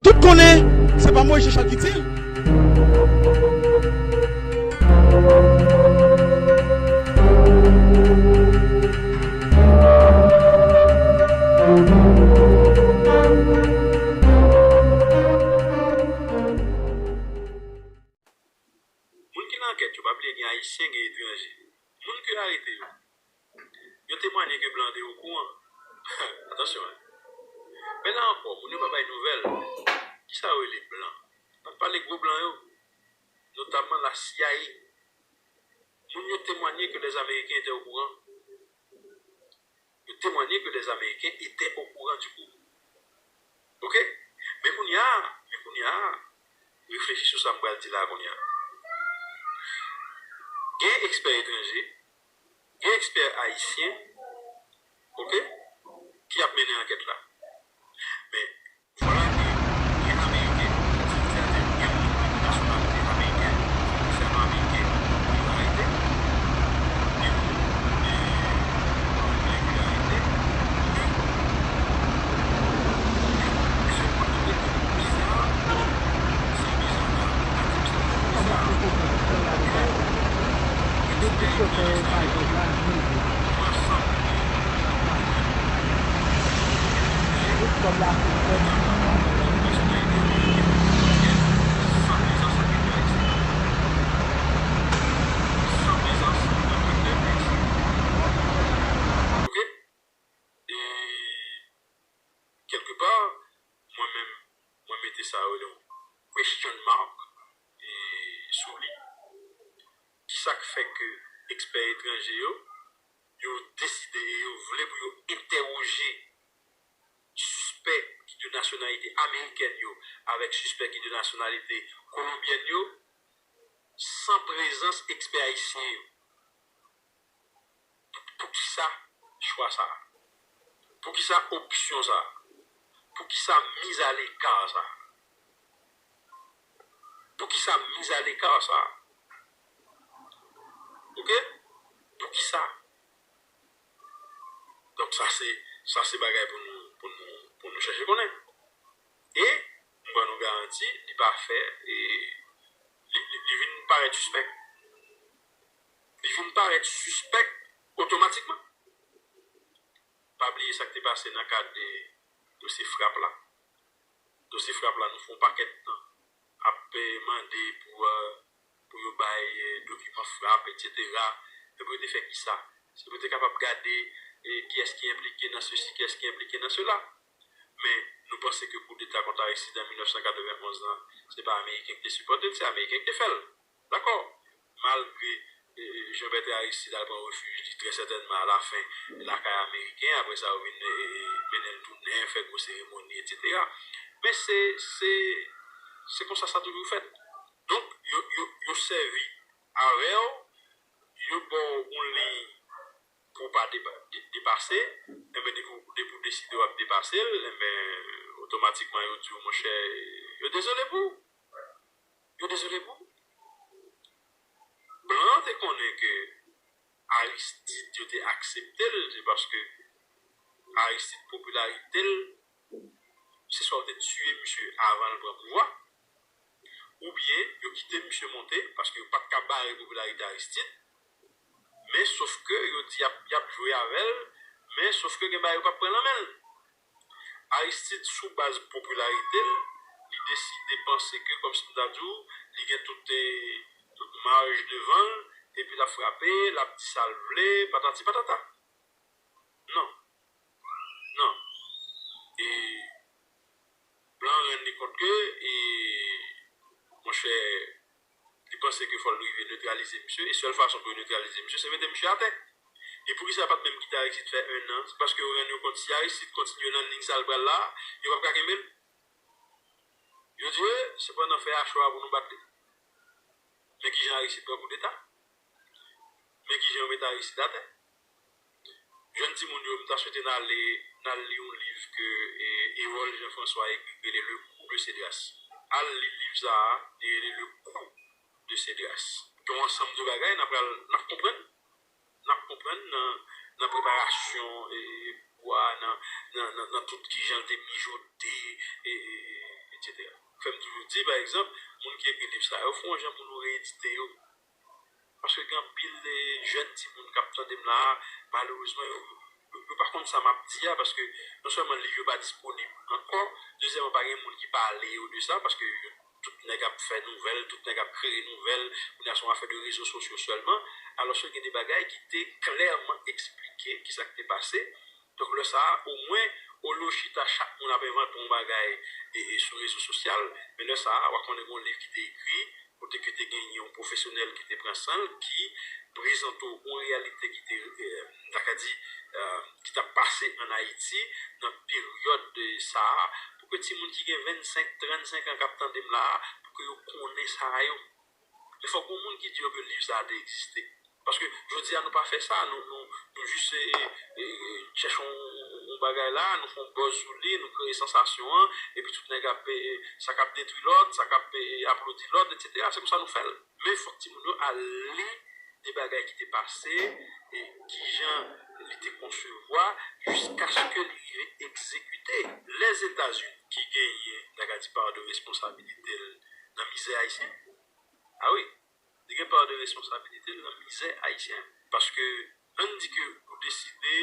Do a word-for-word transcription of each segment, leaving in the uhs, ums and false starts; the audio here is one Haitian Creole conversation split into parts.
Tout konnen, se pa Moyiz Jechal ki di l. Moun ki nan ankèt yo, pa bliye gen Ayisyen, gen etranje. Moun ke yo arete yo, yo temwanye ke blan te okouran. Atansyon, en. Men la ankò, moun yo pa bay nouvèl. Kisa yo rele blan? N ap pale gwo blan yo, notamman la C I A. Moun yo temwanye ke les Américains étaient au courant. Yo temwanye ke les Américains étaient au courant du coup. Oke? Men kounye a, men kounye a, reflechi sou sa m pral di la kounye a. Gen ekspè etranje, gen ekspè ayisyen, oke, ki ap mennen ankèt la. Men, vwala ke gen Ameriken, sètadi gen moun ki gen nasyonalite amerikèn, ki fè non ameriken, ki yo arete. Gen moun, e, Ewopeyen ki yo arete. Men, men, misye konn tou rete bizar, sa bizar la, nou ka di m se bizar. Gen, gen de peyi etranje sa yo, nou ansanm. Oke? E, kèlkepa, mwen menm, mwen mete sa yo rele yon question mark, e, sou li. Kisa k fè ke ekspè etranje yo, yo deside e yo vle pou yo entèwoje sispè ki de nasyonalite amerikèn yo avèk sispè ki de nasyonalite kolonbyèn yo san prezans ekspè ayisyen yo? Pou, poukisa chwa sa a? Poukisa opsyon sa a? Poukisa mizaleka sa a? Poukisa mizaleka sa a? Oke? Poukisa? Donk, sa se, sa se bagay pou nou, pou nou, pou nou chèche konnen. E, m ban nou garanti, li pa fè, e, li, li, li vin parèt sispèk. Li vin parèt sispèk otomatikman. Pa bliye sa k te pase nan kad de dosye frap la. Dosye frap la, nou fè yon pakèt tan ap, eh, mande pou, eh, pou yo bay, eh, dokiman frap, etsetera. Men pou yo te fè kisa? Se pou yo te kapab gade, eh, kiyès ki enplike nan sesi, kiyès ki enplike nan sela. Men nou panse ke koudeta kont Aristide an mil nèf san katrevenn onz lan, se pa Ameriken ki te sipòte l, se Ameriken ki te fè l. Dakò? Malgre, eh, Jean Bertrand Aristide al pran refij li trè sètènman alafen lakay Ameriken, apre sa yo vin, eh, mennen l tounen, fè gwo seremoni, etsetera. Men se, se, se konsa sa toujou fèt. Donk, yo, yo, yo sèvi avè w, yo ba w yon liy pou w pa depa-, de-, depase, enben, depi w, depi w deside w ap depase l, enben, otomatikman, yo di w, monchè, yo dezole pou w. Yo dezole pou w. Blan an te konnen ke Aristide, yo te aksepte l, se paske Aristide, popilarite l, se swa yo te tiye misye avan l pran pouvwa, oubyen yo kite misye monte, paske yo pa t ka bare popilarite Aristide, men sof ke yo di y ap, y ap jwe avè l, men sof ke gen bagay yo p ap pran nan men l. Aristide, sou baz popilarite l, li deside panse ke, kòmsi m ta di w, li gen tout, eh, tout maj devan l, epi l ap frape, l ap di sa l vle, patati patata. Non. Non. E blan an rann li kont ke, e, monchè, li panse ke fò l rive netralize misye, e sèl fason pou yo netralize misye, se mete misye atè. E poukisa yo pa t menm kite Aristide fè ennan? Se paske yo rann yo kont si Aristide kontinye nan liy sa l pral la, yo p ap ka kenbe l. Yo di, e, se pandan fè a cho a pou nou bat li. Men kijan Aristide pran koudeta. Men kijan yo mete Aristide atè. Jèn timoun yo, m ta swete n ale, n al li yon liv ke, e, Erol Jean François ekri, ki rele Le Coup de Cédras. Al li liv sa a, li rele Le Coup de Cédras. Gen yon ansanm de bagay, n ap pral, n ap konprann. N ap konprann nan, nan preparasyon, e, bwa, nan, nan, nan, nan tout kijan l te mijote, e, e, e, etsetera. Fè m toujou di, pa egzanp, moun ki ekri liv sa yo, fè yon jan pou nou reyedite yo. Paske gen anpil jèn timoun k ap tande m la a, malerezman, yo, yo, yo pa konn sa m ap di a, paske non sèlman liv yo pa disponib ankò, dezyèmman, pa gen moun ki pale yo de sa, paske yo, tout nèg ap fè nouvèl, tout nèg ap kreye nouvèl, kounye a se yon afè de rezo sosyo sèlman, alòske gen de bagay ki te klèman eksplike kisa k te pase. Donk, lè sa a, omwen, olye w chita chak moun ap envante yon bagay e, e sou rezo sosyal, men lè sa a, w a konnen gen yon liv ki te ekri, kote ke te genyen yon pwofesyonèl ki te pran san l, ki prezante w yon reyalite ki te, eh, m ta ka di, eh, ki t ap pase ann Ayiti nan peryòd, eh, sa a, pou ke timoun ki gen vennsenk, trannsenk an k ap tande m la a, pou ke yo konnen sa yo. Men fòk yon moun ki di yo ke liv sa a te egziste. Paske jodi a nou pa fè sa, nou, nou, nou jis, eh, eh, chèche yon, yon bagay la, nou fè yon buzz sou li, nou kreye sansasyon an, epi tout nèg ap, eh, sa k ap detwi lòt, sa k ap, eh, aplodi lòt, etsetera. Se konsa nou fè l. Men fòk timoun yo al li de bagay ki te pase, e kijan li te konsevwa, jiskaske li rive egzekite. Lèzetazini ki genyen, n ta ka di, pa de responsabilite l nan mizè ayisyen. A wi, li gen pa de responsabilite l nan mizè ayisyen. Paske, ann di ke ou deside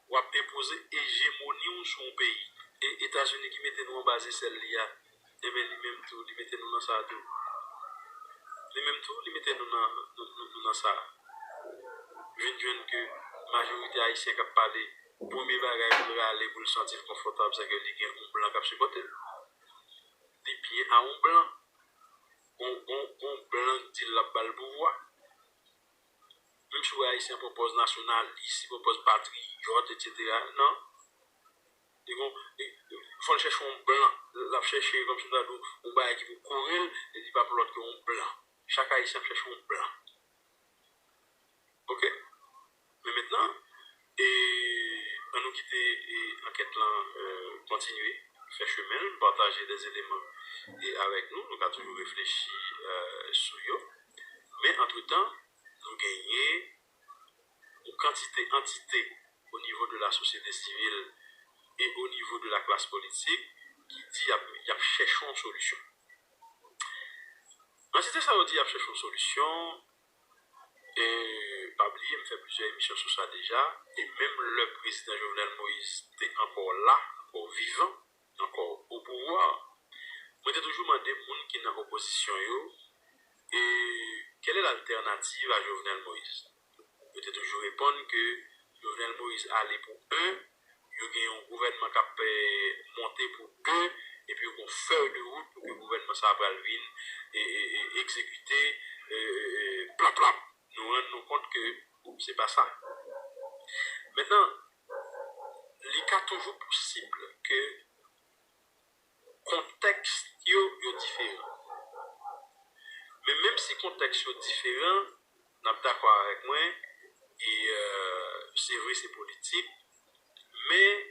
w ap enpoze ejemoni w sou yon peyi. E Etazini ki mete nou anba zesèl li a, enben, li menm tou, li mete nou nan sa a tou. Li menm tou, li mete nou nan, nou, nou, nou nan sa a. Vin jwenn ke majorite ayisyen k ap pale, premye bagay pou l rale, pou l santi l konfòtab, se ke li gen yon blan k ap sipòte l. Li byen a yon blan. Yon, yon, yon blan k di l ap ba l pouvwa. Menm si w wè Ayisyen pran pòz nasyonalis, li pran pòz patriyòt, etsetera, non. Li gon, li, fò l chèche yon blan. L ap chèche kòmsi m ta di w yon bagay ki pou kouri l, e li pa pou lòt ke yon blan. Chak Ayisyen ap chèche yon blan. Oke? Men mentnan, e, ann nou kite, e, ankèt lan, e, kontinye, fè chemen l, pataje de eleman, e, avèk nou, nou ka toujou reflechi, e, sou yo. Men antretan, nou genyen yon kantite antite o nivo de la sosyete sivil e o nivo de la klas politik ki di y ap, y ap chèche yon solisyon. Antite sa yo di y ap chèche yon solisyon, e pa bliye, m fè plizyè emisyon sou sa deja, e menm lè prezidan Jovenel Moïse te ankò la, ankò vivan, ankò o pouvwa, mwen te toujou mande moun ki nan opozisyon yo, e, quelle est l'alternative à Jovenel Moïse? Yo te toujou reponn ke Jovenel Moïse ale pou en, yo gen yon gouvènman k ap, eh, monte pou de, epi yo gen yon fèy de wout pou ke gouvènman sa a pral vin, e, e, e, egzekite, e, e, e, plap, plap. Nou rann nou kont ke se pa sa. Mentnan, li ka toujou posib ke kontèks yo, yo diferan. Men menm si kontèks yo diferan, n ap dakò avèk mwen, e, euh, se vre se politik, men,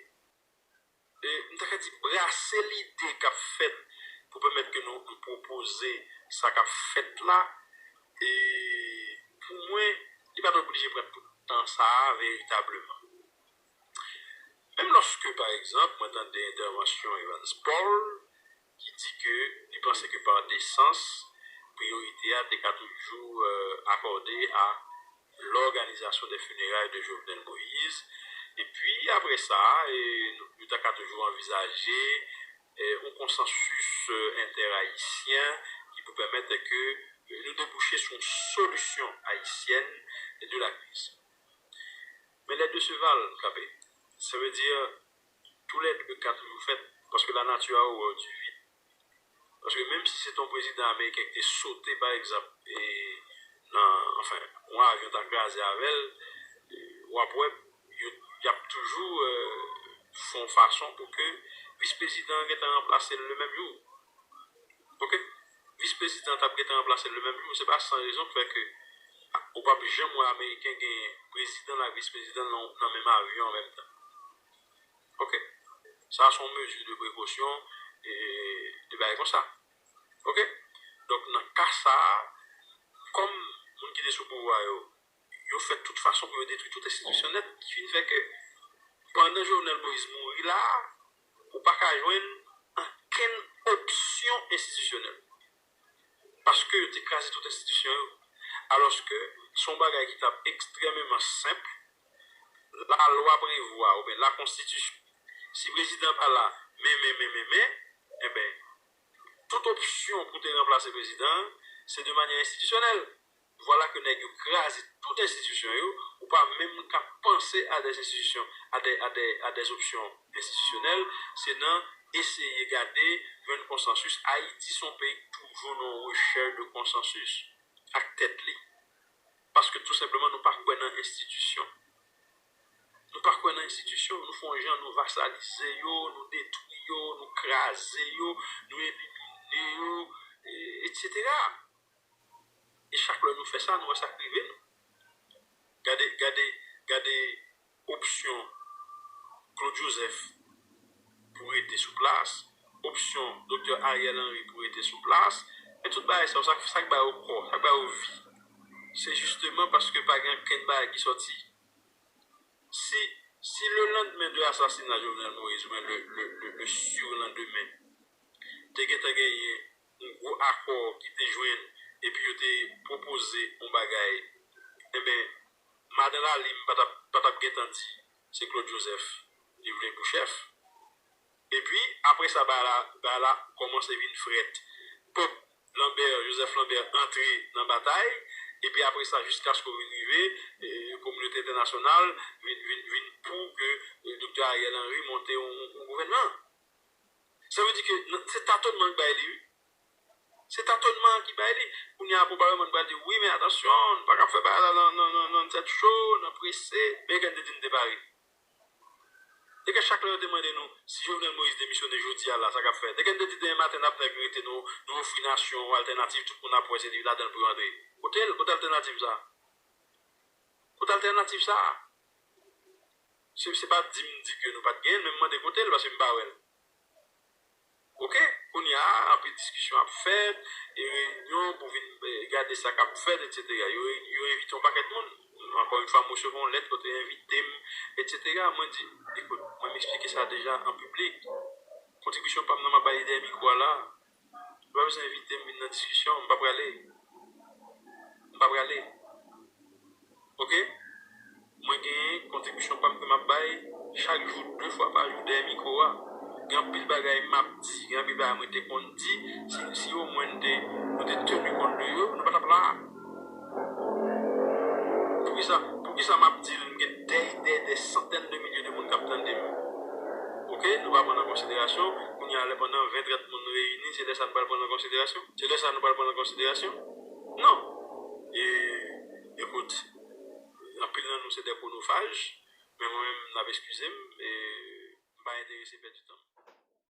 e, m ta ka di brase lide k ap fèt pou pèmèt ke nou pwopoze sa k ap fèt la, e pou mwen, li pa t oblije pran tout tan sa a veritableman. Menm lòske, pa egzanp, mwen tande entèvansyon Evans Paul, ki di ke li panse ke pa desans, priyorite a te ka toujou, euh, akòde a lòganizasyon de fineray de Jovenel Moïse. Epi, apre sa, e, nou, nou ta ka toujou anvizaje, e, yon konsansis, e, entè-ayisyen ki pou pèmèt ke, e, nou debouche sou yon solisyon ayisyèn de la kriz. Men lè de se val, kanpe. Sa vle di, tou lè de ka toujou fèt, paske la nature a horreur du vide. Paske menm si se te yon prezidan ameriken ki te sote, pa egzanp, e, nan, anfen, yon avyon ta kraze avè l, e, w ap wè, yo, y ap toujou, e, fè yon fason pou ke vis prezidan an gentan ranplase l le menm jou. Oke? Vis prezidan an t ap gentan ranplase l le menm jou. Se pa san rezon k fè ke ou p ap janm wè Ameriken gen prezidan l ak vis prezidan l nan, nan menm avyon an menm tan. Oke? Sa a se yon mezi de prekosyon e de bagay konsa. Oke? Donk, nan ka sa a, kòm moun ki te sou pouvwa yo, yo fè tout fason pou yo detwi tout enstitisyon nèt, ki vin fè ke pandan Jovenel Moïse mouri la a, ou pa ka jwenn ankenn opsyon enstitisyonèl. Paske yo te kraze tout enstitisyon yo. Alòske se yon bagay ki t ap ekstrèmeman senp. Lalwa prevwa, oubyen lakonstitisyon, si prezidan pa la, men, men, men, men, men, enben, tout opsyon pou te ranplase prezidan an, se de manyè enstitisyonèl. Vwala ke nèg yo kraze tout enstitisyon yo, ou pa menm ka panse a des institutions, à des, à des, à des options institutionnelles, se nan eseye gade, jwenn konsansis. Ayiti se yon peyi ki toujou nan yon rechèch de konsansis ak tèt li. Paske tou senpleman, nou pa kwè nan enstitisyon. Nou pa kwè nan enstitisyon, nou fè yon jan, nou vasalize yo, nou detwi yo, nou kraze yo, nou elimine yo, e, etsetera. E chak lè nou fè sa, nou wè sa k rive nou. Gade, gade, gade opsyon Claude Joseph pou rete sou plas, opsyon Doktè Ariel Henry pou rete sou plas. Men tout bagay sa yo, sa, sa k ba yo kò, sa k ba yo vi. Se jisteman paske pa gen okenn bagay ki sòti. Si, si le lendemain de asasina Jovenel Moïse, oubyen le, le, le, le surlendemain, te gentan genyen yon gwo akò ki te jwenn, epi yo te pwopoze yon bagay, enben, madan Lalim pa t ap, pa t ap gentan di se Claude Joseph li vle pou chèf. Epi, apre sa, bagay la, bagay la kòmanse vin frèt. Pèp Lambert, Joseph Lambert antre nan batay, epi apre sa, jiskaske w vin rive, e, kominote entènasyonal vin, vin, vin pou ke, e, Doktè Ariel Henry monte yon, yon, yon gouvènman. Sa vle di ke nan, se tatonman k bay li, wi. Se tatonman ki bay li. Kounye a, pwobableman, nou pral di, wi, men atansyon, nou pa ka fè bagay la nan, nan, nan, nan tèt cho, nan prese. Men Kennedy te di n te pare. Depi chak lè yo te mande nou, si Jovenel Moïse demisyone jodi a la, sa k ap fèt? Depi n te di demen maten n ap nèg rete, nou, nou ofri nasyon yon altènativ, tout moun ap wè se li ladan l pou yo antre. Kote l? Kote altènativ sa a? Kote altènativ sa a? Se, se pa di m di ke nou pa t genyen l, men m mande kote l, paske m pa wè l. Oke, kounye a, anpil diskisyon ap fèt, e reyinyon pou vin, e, gade sa k ap fèt, etsetera. Yo, yo envite yon pakèt moun. Ankò yon fwa, m resevwa yon lèt kote yo envite m, etsetera. Mwen di, ekout, mwen m eksplike sa deja an piblik. Kontribisyon pa m nan m ap bay li dèyè mikwo a la. Ou pa bezwen envite m vin nan diskisyon, m pa prale. M pa prale. Oke? Mwen genyen kontribisyon pa m ke m ap bay chak jou, de fwa pa jou, dèyè mikwo a. Gen anpil bagay m ap di, gen anpil bagay mwen te konn di, si, si omwen te, nou te teni kont de yo, nou pa t ap la a. Poukisa? Poukisa m ap di l, m gen dè, dè, dè santèn de milye de moun k ap tande m? Oke? Nou pa pran an konsiderasyon, kounye a, lè pandan ven, trant moun nou reyini, se lè sa nou pral pran an konsiderasyon? Se lè sa nou pral pran an konsiderasyon? Non. E, ekout, anpil nan nou se dè kronofaj, men mwen menm, n ap eskize m, e m pa enterese pèdi tan m.